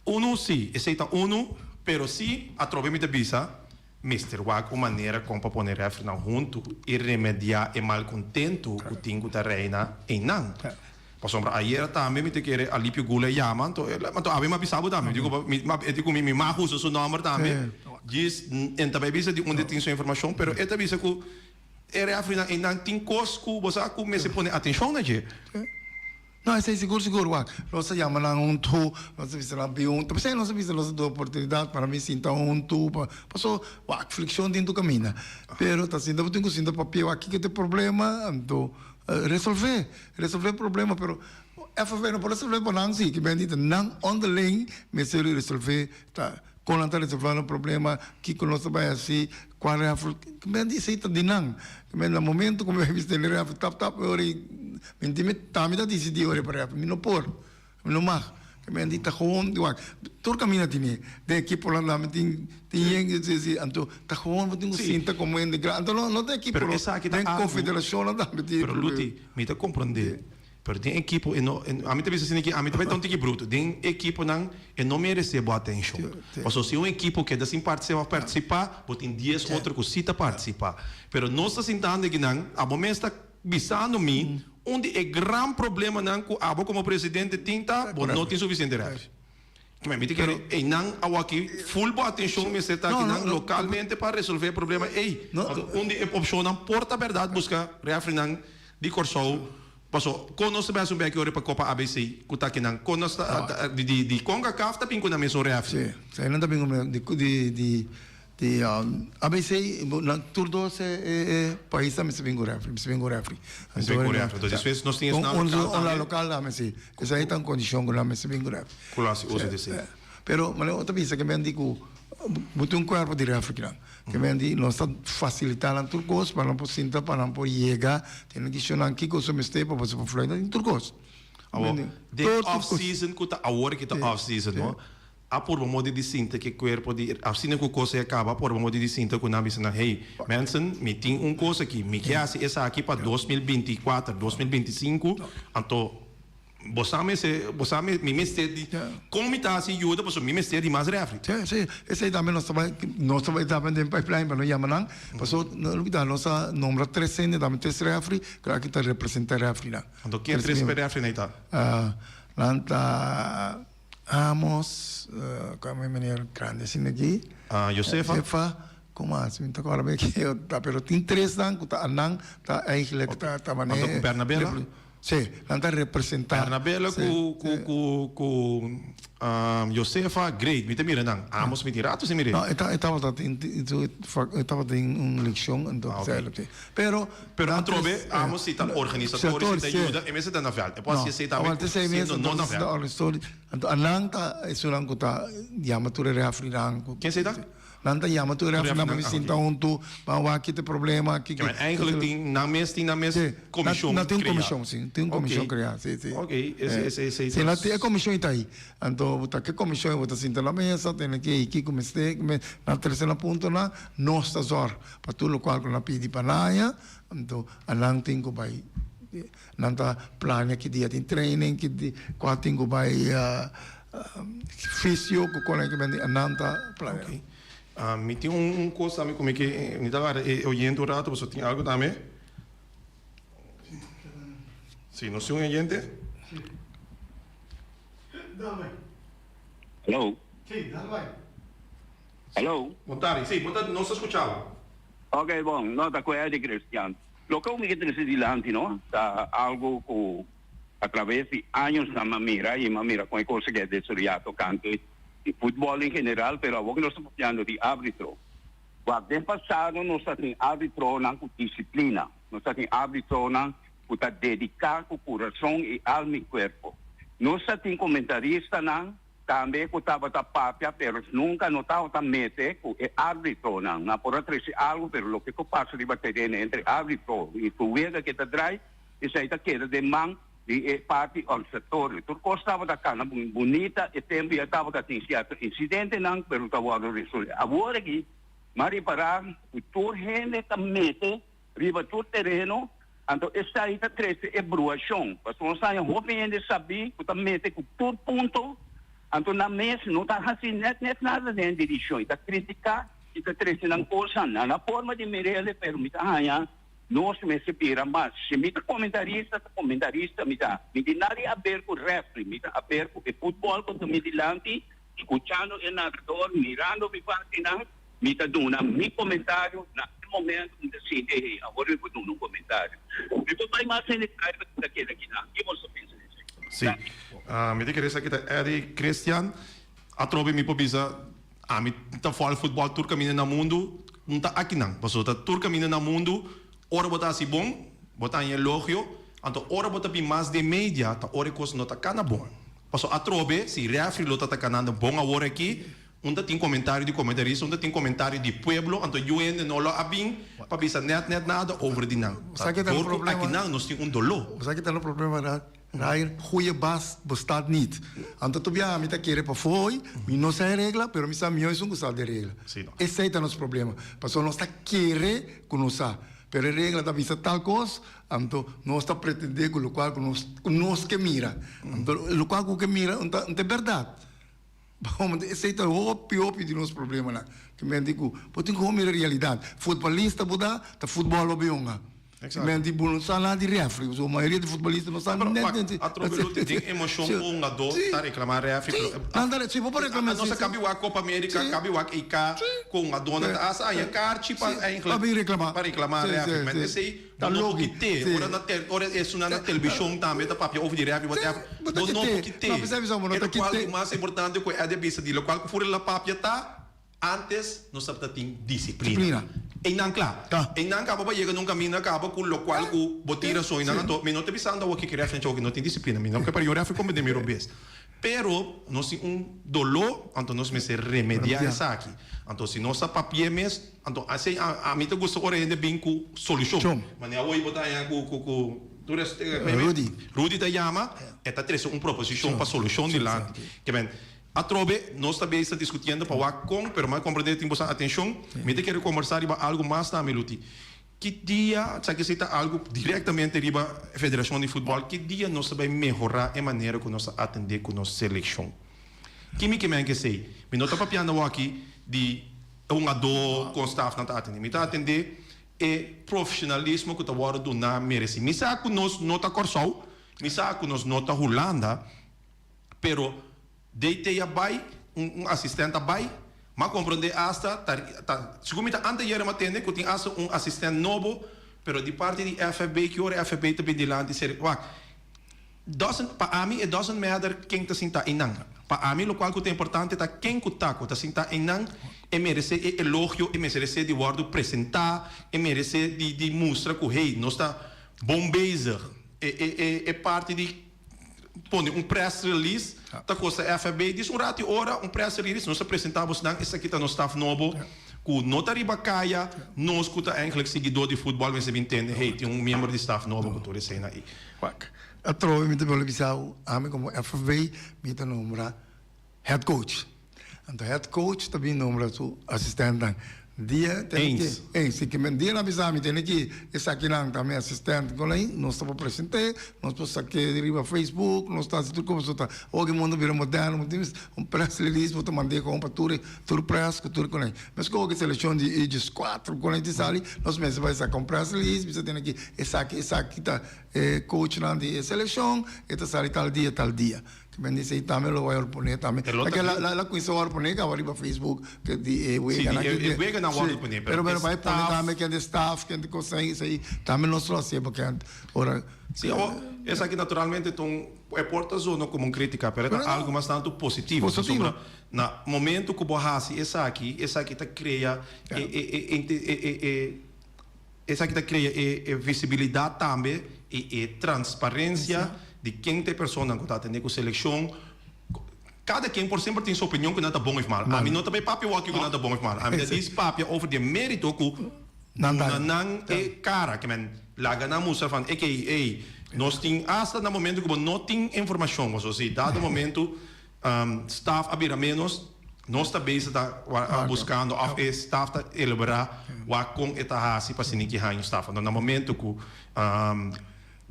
B: uno si, esey ta uno, pero si atrobe mi ta bisa, Mester wak un manera kon pa pone refrinan huntu i remediá e malkontentu ku tin ku ta reina einan. Pasobra ayera tambe mi ta kere Alipio Gula yama, anto el anto awe mi a bisa bo tambe, mi di ku mi e di ku mi mi mag usa su nòmber tambe, djis en ta bai bisa di unda e tin su informashon, pero e ta bisa ku e refrinan einan tin kos ku bo sa ku mester pone atenshon na dje.
C: No, esei sigur sigur wak. Nos a yama nan huntu, nos a bisa nan bin huntu. P'esei nos a bisa nos a duna oportunidat pa nan bin sinta huntu, pa paso wak frikshon tin tur kaminda. Pero ta sinta bo tin ku sinta papia wak kiko ta e problema, anto resolve, resolve e problema. Pero FFB no por resolve pa nan si, kiben di ta nan onderling mester resolve ta kon nan ta resolve nan problema, kiko nos ta bai hasi, kua rèfel, kiben di esei ta di nan. Kiben na momento ku mi bai bisa tene rèfel tap tap ora i Mi ntende ta mi ta disidí ora pa rèp, mi no por, mi no mag. Mi ntende ta gewoon di wak. Tur kaminda tene, den ekiponan tambe tin tin hende si si, anto ta gewoon bo tin ku sinta komo hende grandi. Anto no no den ekipo
B: Pero esaki ta
C: den
B: algu.
C: konfederashonnan tambe tin
B: Pero Luti, mi ta komprondé, pero den ekipo e no, ami ta bisa asina ki ami ta bai ta un tiki bruto. Den ekiponan e no meresé bo atenshon. Pasobra si un ekipo keda sin partisipá òf partisipá, bo tin dies otro ku si ta partisipá. Pero nos ta sintando akinan, abo mes ta. Bisando mi, un di e gran problemanan ku abo komo presidente tin ta bo no tin sufisiente rèfri. Kima mi ta kere einan awaki ful bo atenshon mester ta akinan lokalmente pa resolve e problema ei. Pasobra un di e opshonnan por ta bèrdat buska rèfrinan di Kòrsou paso kon nos ta bai hasi un bèki ora pa Kopa ABC ku ta akinan kon nos ta di Concacaf ta bin ku nan mesun rèfri.
C: Sí, einan ta bin ku di Di ABC, nan tur dos e paisnan mester bin ku refri, mester bin ku refri.
B: Mester bin ku refri. Entonces despues nos tin esnan lokal tambe.
C: Un la lokal tambe si. Esei ta un kondishon ku nan mester bin ku refri.
B: Ku lo hasi uso di esei.
C: Pero manera bo ta bisa ke men di ku bo tin un kuerpo di refri kinan. Ke men di nos ta fasilitá nan tur kos pa nan por sinta, pa nan por yega, tene kishonnan kiko su mester pa bo por fluit, nan tin tur kos.
B: Awor, den off season ku ta awor ki ta off season no. A purba modo di sinta ku e kuerpo di asina ku kos ei a kaba, a purba modo di sinta ku nan bisa nan, Hey, mensen, mi tin un kos aki, mi ke hasi esaki pa 2024, 2025, anto Bo sa mester, bo sa mi mester di, kon mi ta hasi yuda pasobra mi mester di mas refri.
C: Sí, sí, esei tambe nos ta bai, nos ta bai tambe den pipeline pa no yama nan, pasobra no lubida nos a nombra tres hende tambe, tres refri, ku aki ta representa refrinan.
B: Anto ken tres refrinan ei ta?
C: Nan ta Amos, kua e meneer grandi asina aki?
B: Josefa.
C: Josefa, ku mas? Mi no ta kòrda bien ken ta, pero tin tresnan ku ta anan ta eigenlijk ta ta manera.
B: Anto ku Bernabela?
C: Sí, nan ta representá.
B: Bernabela ku ku ku ku Josefa, great, mi ta mira nan. Amos mi tin rato sin mir'é.
C: No, e ta e tabata tin e tabata tin un lekshon anto
B: Ah,
C: esei
B: ok.
C: lo tin. Pero
B: Pero
C: nan
B: atrobe
C: tres
B: Amos si ta organisatorio, si ta yuda, e mester ta na vèlt. E por
C: No,
B: hasi esei tambe
C: awor
B: ku
C: esei mes
B: siendo no
C: anto
B: na
C: si ta
B: vèlt.
C: organisatorio. Anto anan ta esunnan ku ta yama tur e refrinan ku
B: Ken esei ta?
C: Nan ta yama tur
B: Tur
C: refrinan pa
B: refrinan,
C: mi
B: ah,
C: sinta
B: ok.
C: huntu, ban wak ki ta e problema, ki
B: Ke men eigenlijk tin nan mes tin nan mes
C: Sí, nan
B: komishon
C: nan tin un
B: kreá.
C: komishon, sí, tin un
B: Ok,
C: komishon kreá, sí, sí.
B: ok, ese ese esei
C: Sí,
B: ta
C: nan tin e komishon ei ta ei. Anto bo ta ke komishon ei bo ta sinta na mesa, tene ke ei kiko mester, nan trese nan puntonan, nos ta zòrg pa tur lokual ku nan pidi pa nan haña, anto anan tin ku bai, nan ta plania ki dia tin training, ki di kua tin ku bai fisio ku kon aki bende, anan ta plania.
B: Ok. Mi tin un kos tambe ku mi ke, mi ta wara e oyente un rato pasobra tin algu tambe. Si, nos tin un oyente?
C: Si. Dal bai.
F: Hello.
C: Si, dal bai.
F: Hello.
B: Bon tardi. Si, bo ta, nos ta scucha bo.
F: Ok, bon, no ta cu Eddie Christian. Loke mi ke trece dilanti no, ta algo cu a traves di añosnan m'a mira y m'a mira con e cosa ke a desaroya tocante di futbol en general, pero awor nos ta papiando di arbitro. Wak, den pasado nos ta tin arbitronan cu disciplina, nos ta tin arbitronan cu ta dedica cu curason y alma y cuerpo. Nos ta tin comentaristanan Tambe ku tabata papia pero nunka no tabata mete ku e arbitronan. Nan por a trese algu pero loke ku pasa riba tereno entre arbitro i su wega ke ta drai esei ta keda den man di e parti organisatorio. Tur kos tabata kana bunita e tempu ya tabata tin sierto insidentenan pero ta wòrdu resolve. Awor aki m'a ripará ku tur hende ta mete Riba tur tereno, anto esai ta trece e bruacion, pasobra nos haña hopi hende sabí cu ta mete cu tur punto, anto nan mes no ta haci net net nada den diricion, y ta critica y ta trece nan cosnan na nan forma di mirele, pero mi ta haña nos mester bira mas, si mi ta comentarista ta comentarista mi ta, mi tin nada di haber cu refri, mi ta haber cu e futbol cu ta mi dilanti, scuchando e narrador, mirando mi partinan. Mi ta duna mi comentario na e momento cu mi ta sinti, hey, awor mi por duna un comentario. Mi por bay mas en detaye pero mi ta keda aki nan. Ki boso ta pensa di esey?
B: Sí. Mi ta kere esaki ta Eddie Christian. Atrobe mi por bisa, ami ta follow futbol tur caminda na mundu, no ta aki nan. Pasobra ta tur caminda na mundu, ora bo ta haci bon, bo ta haña elogio, anto ora bo ta bin mas den media, ta ora e cos no ta cana bon. Pasobra atrobe, si refri lo ta ta canando bon awor aki, Un ta tin comentario di comentarista, un ta tin comentario di pueblo, anto yu hende no lo a bin pa bisa net net nada over di nan.
C: Sa ki ta lo
B: Dor cu
C: problema?
B: aki nan nos tin un doló.
C: Sa ki ta lo problema, Ra, Ryan? Goeie baas bestaat niet. Anto tur biaha mi ta kere pafó hoy, mi no sa e regla, pero mi sa mihó esun cu sa di regla.
B: Sí, no.
C: Esei ta nos problema. Pasobra nos ta kere cu nos sa, pero e regla ta bisa tal cos, anto nos ta pretende cu locual cu nos, cu nos ke mira. Anto locual cu ke mira no ta, no ta e berdad. Bo esei ta hopi hopi di nos problemanan. Ke men di ku bo tin ku mira realidat. Futbolista bo da, ta futbol bo bionga. Ke men di bo no sa nada di refri. Pasobra mayoria di futbolista no sa
B: Pero
C: net
B: wak,
C: net.
B: atrobe lo tin den emocion ku un hungadó ta reclama refri.
C: Sí, nan ta, sí, bo por reclama.
B: Nos a kabi wak Copa America, kabi wak EK, ku hungadónan ta hasta haña karchi pa eigenlijk
C: Pa bin reclama.
B: pa reclama refri. Men esei
C: Ta
B: Bo no por
C: logi.
B: kit'é.
C: Sí.
B: Ora na tel, ora esunnan na televishon tambe ta papia over di rèpi, whatever.
C: Sí, bo ta
B: Bo no por
C: kit'é.
B: kit'é.
C: No, p'esei bisa bo no
B: E
C: ta
B: lokual
C: kit'é.
B: ku mas importante ku Eddie a bisa di lokual ku fura la papia ta, antes nos tabata tin disiplina.
C: Disiplina.
B: Einan kla.
C: Ta.
B: Einan kaba pa yega na un kaminda kaba ku lokual ku bo tin rason. Einan anto mi no ta bisando awor ke rèfi nan no tin disiplina. Mi no ke para yu rèfi komprende mi robes. Pero nos tin un doló, anto nos mester remediá esaki. Anto si nos ta papi'é mes, anto asei ami ta gusta ora hende bin ku solushon. Manera awor bo ta haña ku ku ku tur es
C: Rudy.
B: Rudy ta yama, e ta trese un proposishon pa solushon dilanti. Ke men, atrobe nos ta bezig ta diskutiendo pa wak kon, pero mi a komprendé tin boso atenshon. Mi ta kere kombersá riba algu mas tambe, Luti. Ki dia, esaki si ta algu direktamente riba Federashon di Futbòl, ki dia nos ta bai mehorá e manera ku nos ta atendé ku nos selekshon? Ki mi ke men esei? Mi no ta papiando awaki di e hungadó kon stafnan ta atendé. Mi ta atendé e profesionalismo ku ta wòrdu duná meresí. Mi sa ku nos no ta Kòrsou, mi sa ku nos no ta Hulanda, pero DT a bai, un un asistent a bai, m'a komprondé asta ta ta segun mi ta anteayer m'a tende ku tin asta un asistent nobo, pero di parti di FFB ki ora FFB ta bin dilanti ser wak doesn't pa ami e doesn't matter ken ta sinta einan. Pa ami lokual ku ta importante ta ken ku ta ku ta sinta einan e meresé e elogio, e meresé di wòrdu presentá, e meresé di di mustra ku hey nos ta bon bezig. E e e e parti di pone un press release ta kosta FFB dis un rati ora un press release nos ta presenta bosnan esaki ta nos staf nobo ku no ta riba kaya nos ku ta eigenlijk siguidor di futbol mester bin tende hey tin un miembro di staf nobo ku tur esei na ei.
C: Wak, atrobe mi ta bolbe bisa bo ami komo FFB mi ta nombra head coach. Anto head coach ta bin nombra su asistentnan. Dia tene ki, eens, si kimen dia nan bisa mi tene ki esakinan ta mi asistent kon ei, nos ta por present'é, nos por sak'é riba Facebook, nos ta hasi tur kos pasobra ta oki mundo bira moderno, bo tin un press release bo ta mand'é kon pa tur tur press ku tur kon ei. Meskos oki selekshon di e dieskuater kon ei tin sali, nos mester bai saka un press release, bisa tene ki esaki esaki ta e coachnan di e selekshon, e ta sali tal dia tal dia. Ki men dice y tambe lo bai pone tambe.
B: Pero
C: lo ta la la cuminsa worde pone caba riba Facebook ke di e weganan.
B: Si, di e weganan worde pone,
C: pero pero bai pone tambe ken di staff, ken di cosa esey tambe nos lo hacié porque ora.
B: Si, awor esaki naturalmente ta un e por ta zona como un critica, pero e ta algo mas tanto positivo. Pasobra na momento cu bo haci esaki, esaki ta crea e e e e. Esaki ta krea e visibilidat tambe i e transparensia di ken ta e personanan ku ta atendé ku selekshon. Kada ken por semper tin su opinion ku nan ta bon òf mal. Ami no ta bai papia wòki ku nan ta bon òf mal. Ami ta dis papia over di e mérito ku duna nan e kara. Ke men laga nan mustra van ekey, ey, nos tin asta na momento ku bo no tin informashon. Pasobra si dado momento Staf a bira menos, nos ta bezig ta buscando of e staf ta elabora wak con e ta haci pa asina ki haña un staf. Anto na momento cu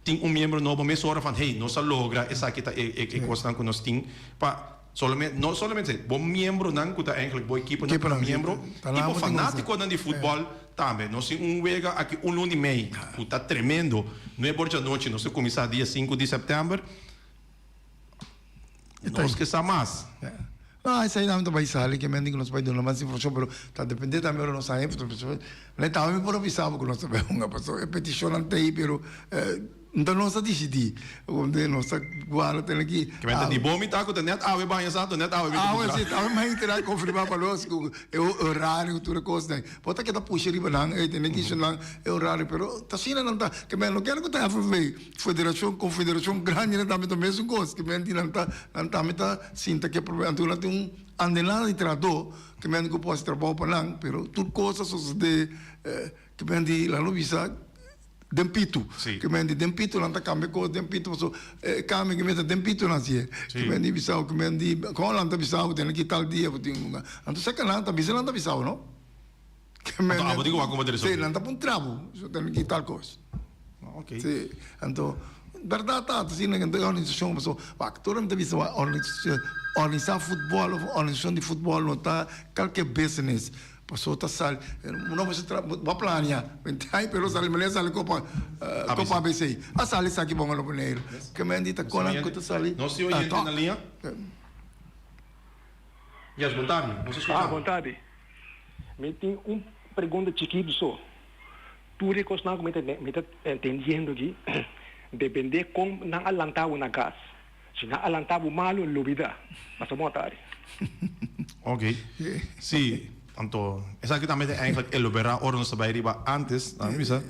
B: tin un miembro nobo mesora van hey nos a logra esaki ta e cosnan cu nos tin pa solamente no solamente bo miembronan cu ta eigenlijk bo ekiponan cu ta miembro y bo fanaticonan di futbol tambe. Nos tin un wega aki un luna y mei cu ta tremendo nuebe or djanochi nos ta cuminsa dia sinku di september. Nos ke sa mas.
C: No, esei nan ta bai sali ke men di ku nos bai duna mas informashon, pero ta depende tambe ora nos haña, pasobra nan tambe mi por a bisa bo ku nos ta bai hunga, pasobra e petishonnan ta ei, pero no ta nos ta disidí, komprende? Nos ta guarda tene ki.
B: Ke men ta di bo mi ta ku ta nèt awe baña sa, ta nèt awe mi ta
C: Awe si, awe mainta nan konfirmá pa nos ku e orario ku tur e kosnan. Bo ta keda pusha riba nan, ey tene ki nan e orario, pero ta asina nan ta. Ke men no kere ku ta FFB. Federashon, konfederashon grandi nan tambe ta mesun kos, ke men di nan ta nan tambe ta sinta ke problema, anto nan tin un andenada di trahadó ke men ku por hasi trabou pa nan, pero tur kos a sosodé ke men di laga nos bisa den pitu, ke men di den pitu nan ta kambia kos den pitu pasobra e kambio ke men ta den pitu nan hasié, ke men di bisau ke men di kon nan ta bisau tene ki tal dia bo tin un anto seka nan ta bisa nan ta bisau no.
B: Anto abo di ku wak kuma ta resolve.
C: Si, nan ta puntra bo, so tene ki tal kos.
B: Ok.
C: Si, anto, bèrdat ta, asina ku e organisashon, pasobra wak, tur hende ta bisa wak, organisá futbòl òf organisashon di futbòl no ta kalke business, pasobra ta sali, no mester tra, bo a plania, ai pero sali manera sali kopa, kopa ABC, a sali esaki bon a lo Boneiru, ke men di ta konan ku ta sali.
B: Nos tin oyente na liña? Yes, bon tardi, nos ta skucha.
G: Ah, bon tardi. Mi tin un pregunta chikitu so. Tur e kosnan ku mi ta mi ta entendiendo aki depende kon nan a lanta bo na kas. Si nan a lanta bo malu, lubida. Pasa bon tardi.
B: Ok. Si, anto esaki tambe ta eigenlijk elobera ora nos ta bai riba antes, nan a bisa,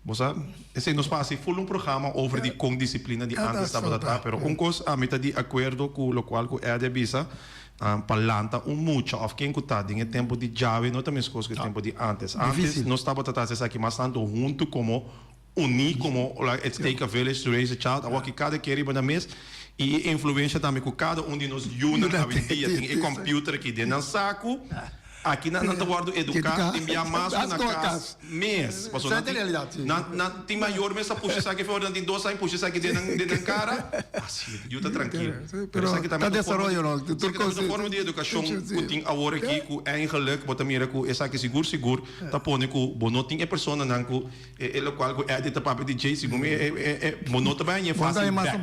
B: bo sa, esei nos por hasi ful un programa over di kon disiplina di antes tabata ta, pero un kos ami ta di akuerdo ku lokual ku Eddy a bisa, Pa lanta un mucha of ken ku ta den e tempu di djawe no ta meskos ku e tempu di antes. Antes nos tabata ta hasi esaki mas tantu huntu komo uní komo like it's take a village to raise a child. Awor ki kada ken riba nan mes i e influensha tambe ku kada un di nos yunan awendia tin e computer aki den nan saku. Aki nan nan ta wòrdu eduká tin bia mas ku na kas mes. Pasobra nan tin nan nan tin mayor mes ta pusha esaki for nan tin dos aña pusha esaki den nan den nan kara. Asi yu ta trankil. Pero esaki tambe ta un forma di esaki tambe ta un forma di edukashon ku tin awor aki ku eigenlik bo ta mira ku esaki sigur sigur ta pone ku bo no tin e personanan ku E lokual ku Eddie ta papia di djei segun mi e bo no ta bai hañ'e fásil bèk.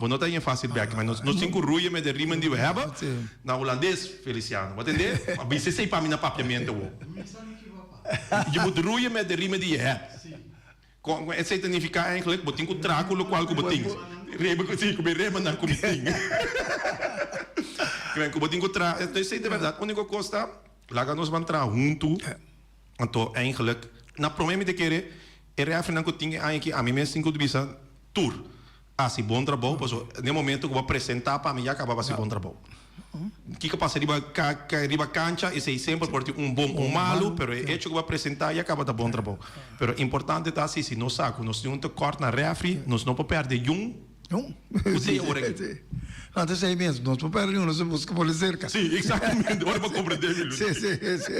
B: Bo no ta hañ'e fásil bèk. Ma nos tin ku ruia met de riemen di we hebben na hulandes, Feliciano. Bo tende? A bisa esei pa mi na papiamentu awor. Je moet roeien met de riemen die je hebt. Kon esei ta nifiká eigenlijk? Bo tin ku traha ku lokual ku bo tin. Riemen ku si, ku mi riemennan ku mi tin. Ku bo tin ku traha. Esei ta bèrdat. Úniko kos ta, laga nos ban traha huntu. Anto eigenlijk na prome mi ta kere e refrinan ku tin e aña aki ami mes tin ku bisa tur hasi bon trabou paso den momento ku bo a presenta pa mi ya kaba bo hasi bon trabou. Kiko pasa riba riba kancha esei semper por tin un bon un malu pero e hecho ku bo a presenta ya kaba ta bon trabou. Pero importante ta si si nos sa ku nos tin un tekort na refri nos no por perde yun.
C: No.
B: Ku sei ora aki.
C: Antes ei mes, nos por perde uno si busca por cerca.
B: Sí, exactamente. Ora pa comprende mi.
C: Sí, sí, sí.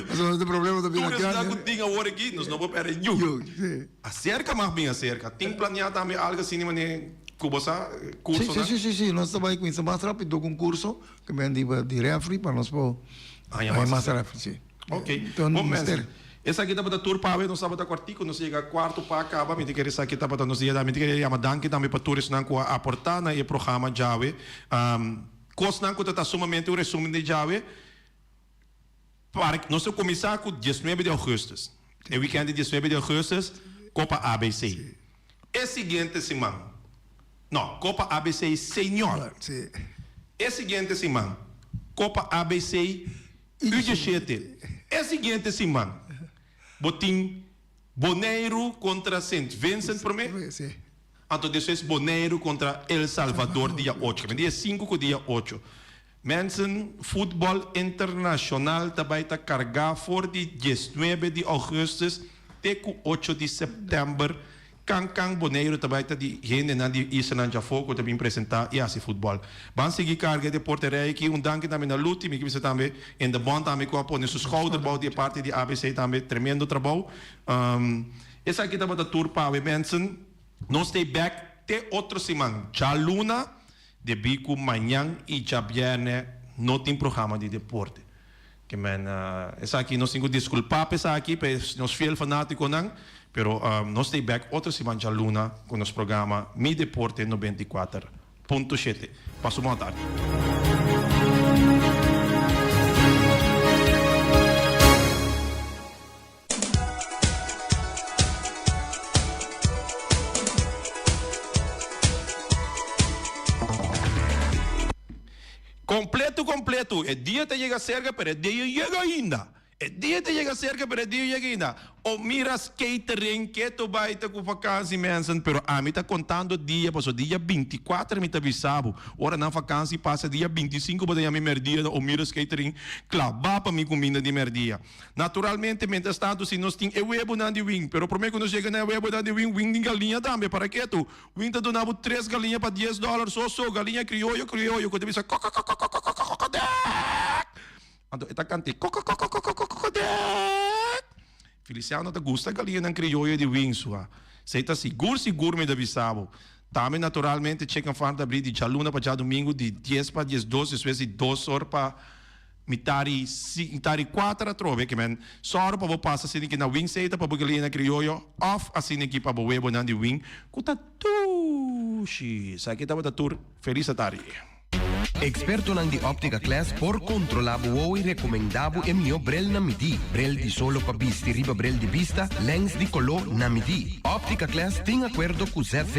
C: Pasobra nos problema ta bira
B: grandi. Tur esnan ku tin awor aki, nos no por perde yu.
C: Yu, sí.
B: Acerca mag bin acerca. Tin planea tambe algo asina mane ku bo sa cursonan?
C: Sí, sí, sí, sí. Nos ta bai cuminsa mas rapido cu un curso ku men di di refri pa nos por
B: Haña
C: mas refri, sí.
B: Ok. Bon mensen. Esaki tabata tur pa awe. Nos tabata kòrtiku. Nos a yega kuartu pa kaba. Mi ta kere esaki tabata nos dia. Mi ta kere yama danki tambe pa tur esnan ku a aportá na e programa djawe. Kosnan ku ta ta sumamente un resumen di djawe. Para nos a kuminsá ku diesnuebe di ougùstùs. E wikènt di diesnuebe di ougùstùs, Kopa ABC. E siguiente siman, no, Kopa ABC Senior. E siguiente siman, Kopa ABC U dieshete, e siguiente siman bo tin Boneiru kontra Sint Vincent promé, anto despues Boneiru kontra El Salvador dia ocho, dia sinku ku dia ocho. Mensen, futbòl internashonal ta bai ta kargá for di diesnuebe di ougùstùs te ku ocho di sèptèmber. Kan kan Boneiru ta bai ta di hendenan di islanan djafó ku ta bin presentá i hasi futbòl. Ban sigui karga e deporte rei aki. Un danki tambe na Luti, mi ke bisa tambe in de bond tambe ku a pone su skouder bou di e parti di ABC tambe. Tremendo trabou. Esaki tabata tur pa awe mensen. Nos stay back te otro siman djaluna debí ku mañan i djabièrnè no tin programa di deporte. Ke men esaki nos tin ku diskulpá pa esaki pa nos fiel fanátikonan, pero nos ta bèk otro siman djaluna ku nos programa Mi Deporte 94.7. Pasa un bon atardi. Completo completo e dia ta yega cerca pero e dia yega ainda e dia ta yega cerca pero e dia yega ainda o mira skatering keto bay ta cu vakantie mensen pero ami ta contando dia paso dia 24 mi ta bisa bo ora nan vakantie pasa dia 25 bo ta yami merdia na o mira skatering claba pa mi cuminda di merdia. Naturalmente, mientras tanto si nos tin e webonan di win, pero prome cu nos yega na e webonan di win, win tin galiña tambe, para ketu? Win ta duna bo tres galiña pa dies dollar so so, galiña crioyo crioyo cu ta bisa kokokokokokokokokokokdek! Anto e ta cant'e kokokokokokokokokokdek! Feliciano ta gusta galiñanan crioyo di win sua. Esey ta sigur sigur mi ta bisa bo. Tambe naturalmente Chicken Farm ta abri di djaluna pa djadumingu di dies pa diesdos despues di dos or pa Mi tari si mi tari kuater atrobe ke men sòru pa bo pasa asina ki na wing seita pa bo galiña krioyo òf asina ki pa bo webonan di wing ku ta dushi. Esaki tabata tur. Felis atari.
H: Ekspertonan di Optica Class por kontrolá bo wowo i rekomendá bo e mihó brel na midí. Brel di solo pa bisti riba brel di bista, lens di koló na midí. Optica Class tin akuerdo ku ZV.